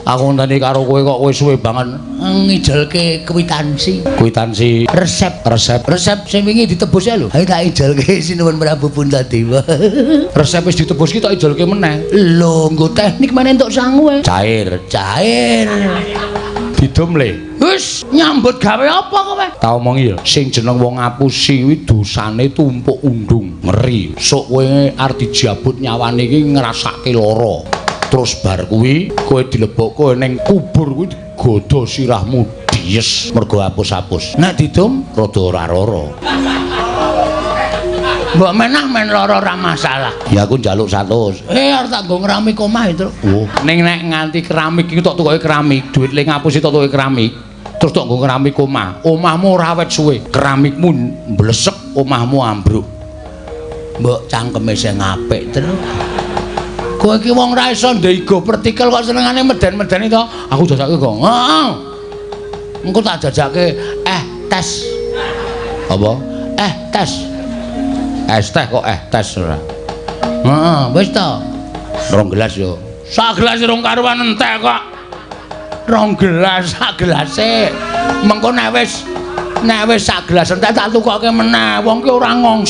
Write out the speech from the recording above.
Aku ngenteni karo kowe kok kowe suwe banget. Ngijelke kwitansi. Kwitansi resep. Resep. Resep sing wingi ditebus ya lho. Ayo tak ijelke, sinuwun Prabu Puntadewa. Resep wis ditebus ki tok ijelke meneh. Lho, nggo teknik meneh entuk sangu e. Cair. Cair. Didum le. Wis nyambut gawe apa kowe? Tak omongi ya, sing jeneng wong ngapusi kuwi dosane tumpuk undung. Ngeri. Sok kowe arep dijabut nyawane iki ngrasake lara. Terus bar kuwi kowe dilebokke ning kubur kuwi digodha sirahmu dies mergo apus-apus. Nek didum rada ora lara. Mbok menah men lara ora masalah. Ya aku njaluk 100. Eh, arep tak nggo ngeramik omah itu. Oh, ning nek nganti keramik iki tok tukoke keramik, duit le ngapusi tok tukoke keramik. Terus tok nggo keramik omah. Omahmu ora awet suwe. Keramikmu mblesek, omahmu ambruk. Mbok cangkeme sing apik, Tru. Kowe iki wong ra iso ndego pertikel kok senengane meden-medeni to. Aku jajake kok. Heeh. Engko tak jajake tes. Apa? Tes. Es teh kok tes ora. Heeh, wis to. Rong gelas yo. Sak gelas rong karuan entek kok. Rong gelas, sak gelase. Mengko nek wis sak gelas entek tak tukoke meneh. Wong ki ora ngongso.